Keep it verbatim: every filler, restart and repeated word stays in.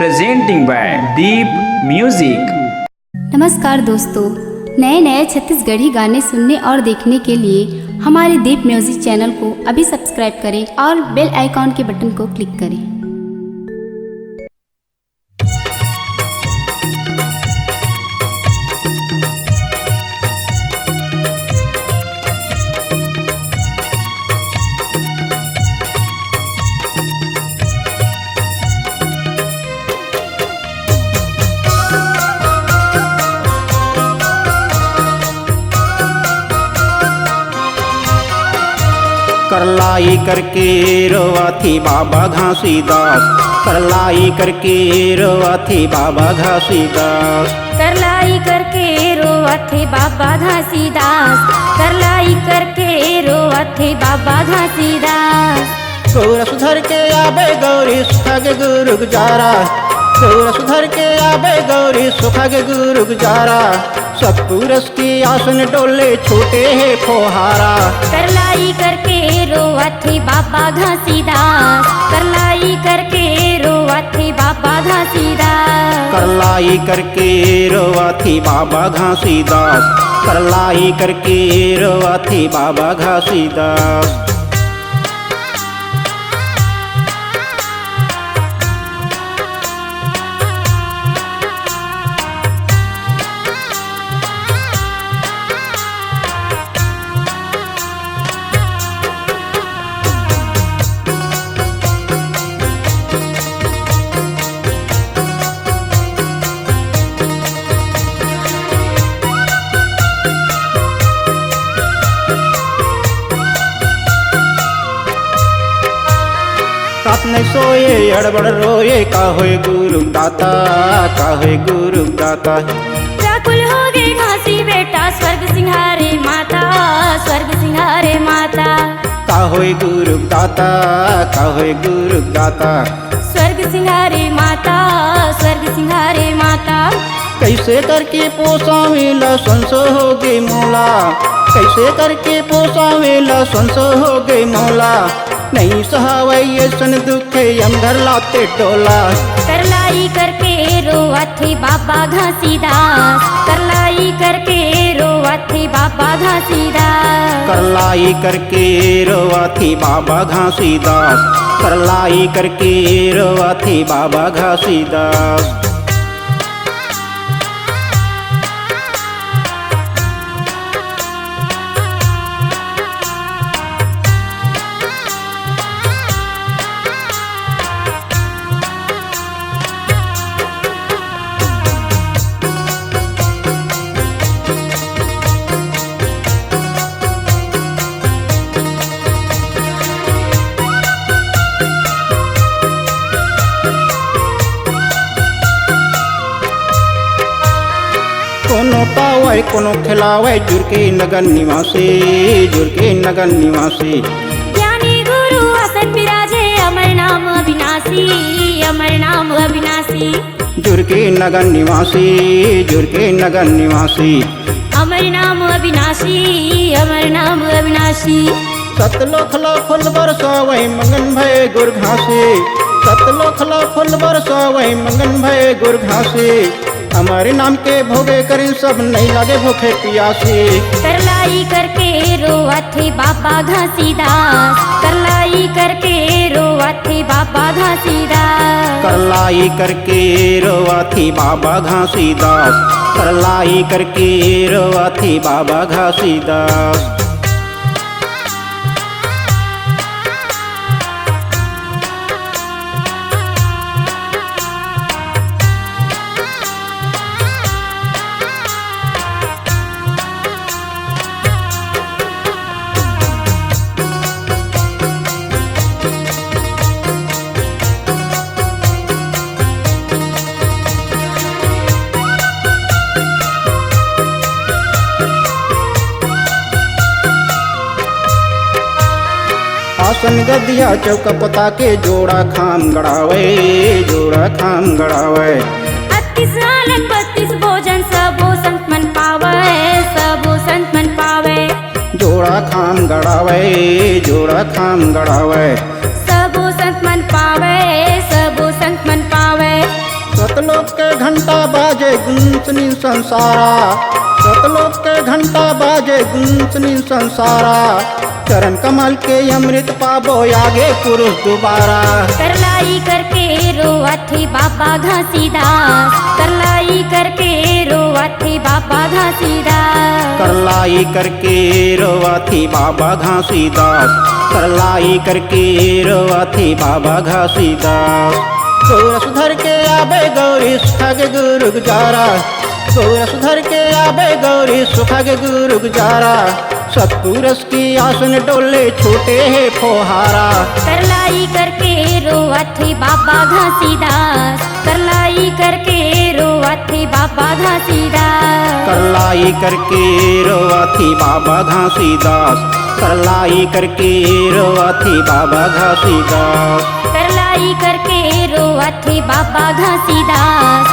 Presenting by Deep Music। नमस्कार दोस्तों, नए नए छत्तीसगढ़ी गाने सुनने और देखने के लिए हमारे दीप म्यूजिक चैनल को अभी सब्सक्राइब करें और बेल आइकॉन के बटन को क्लिक करें। करलाई करके रोवाथे बाबा घासीदास, करलाई करके रोवाथे बाबा घासीदास। करलाई करके रोवाथे बाबा घासीदास, करलाई करके रोवाथे बाबा घासीदास। गौरस धर के आबे गौरी सुखा गे गुरु गुजारा, गौरस धर के आबे गौरी सुखा गे गुरु गुजारा। सतपुरुष के आसन डोले छूटे हे फोहारा। करलाई करके रोवाथे बाबा घासीदास, करलाई करके रोवाथे बाबा घासीदास। करलाई करके रोवाथे बाबा घासीदास, करलाई करके रोवाथे बाबा घासीदास। रात नहीं सोए, अड़बड़ रोए, का होए गुरु दाता, का होए गुरु दाता। व्याकुल हो गे घासी बेटा, स्वर्ग सिंहारे माता, स्वर्ग सिंहारे माता। का होए गुरु दाता, का होए गुरु दाता। स्वर्ग सिंहारे माता, स्वर्ग सिंहारे माता। कैसे करके पोसावेला, संसो हो गे मोला। कैसे करके पोसावेला, संसो हो गे मोला। नहीं सहावय अइसन दुख, हम घर लाते टोला। करलाई करके रोवाथे बाबा घासीदास, करलाई करके रोवाथे बाबा घासीदास। करलाई करके रोवाथे बाबा घासीदास, करलाई करके रोवाथे बाबा घासीदास। कोनो पावय, कोनो खेलावय, जुर के नगर निवासी, जुर के नगर निवासी। ज्ञानी गुरु आसन विराजे, अमर नाम अविनाशी, अमर नाम अविनाशी। जुर के नगर निवासी, जुर के नगर निवासी। अमर नाम अविनाशी, अमर नाम अविनाशी। सतलोक ला फूल बरसावय, मंगन भय गुर घासी। सतलोक ला फूल बरसावय, मंगन भय गुर घासी। अमर नाम के भोगे करिन सब, नहीं लागे भूखे पियासी। करलाई करके रोवाथे बाबा घासीदास, करलाई करके रोवाथे बाबा घासीदास। करलाई करके रोवाथे बाबा घासीदास, करलाई करके रोवाथे बाबा घासीदास। आसन गदिया चौका पता के, जोड़ा खाम गड़ावय, जोड़ा खाम गड़ावय। अत्तीस आलन बत्तीस भोजन, सबो संत मन पावय, सबो संत मन पावय। जोड़ा खाम गड़ावय, जोड़ा खाम गड़ावय। सबो संत मन पावय, सबो संत मन पावय। सतलोक के घंटा बाजे गुंसनी संसारा, सतलोक के घंटा बाजे गुंसनी संसारा। चरण कमल के अमृत पाबो आगे पुरुष दोबारा। करलाई करके रोवथे बाबा घासीदास, करलाई करके रोवथे बाबा घासीदास। करलाई करके रोवथे बाबा घासीदास, करलाई करके रोवथे बाबा घासीदास। गौरस धर के आबे गौरी सुखा के गुरु गुजारा, गौरस धर के आबे गौरी सुखा के गुरु गुजारा। सतपुरस की आसन डोले छूटे हे फोहारा। करलाई करके रोवथे बाबा घासीदास, करलाई करके रोवथे बाबा घासीदास। करलाई करके रोवथे बाबा घासीदास, करलाई करके रोवथे बाबा घासीदास। करलाई करके रोवथे बाबा घासीदास,